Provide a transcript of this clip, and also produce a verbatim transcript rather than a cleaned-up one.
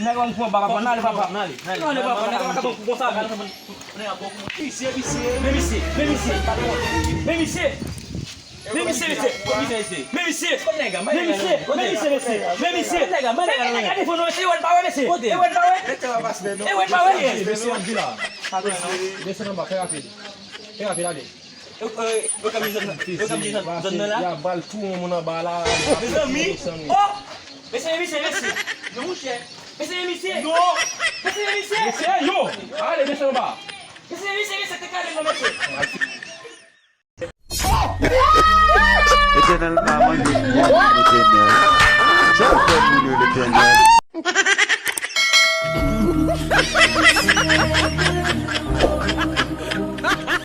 Nèg la pran baba, n ale papa. N ale, n ale, n ale, n ale, papa, nèg la pran konsa. Men misye, men misye, men misye, men misye. Men misye, mesye. Men misye. Men misye, men misye, mesye. Men misye. Men nèg la defann nou, mesye, e wè n pa wè, mesye. E wè n pa wè. E wè n pa wè. Mesye ap vin la. Desann anba, fè rapid. Fè rapid, ale. Yo, yo, yo kòm di zòn, yo kòm di zòn, zòn nan la. Y a bal tou moun anba la. Mezanmi. Oh! Mesye, mesye, mesye. Non, monchè. Mesye, mesye. Non. Mesye, mesye. Mesye, yo. Ale, desann anba. Mesye, mesye, mesye, te kale non, mesye. Letènèl pa mande pyès Letènèl. Chak fè moun yo Letènèl.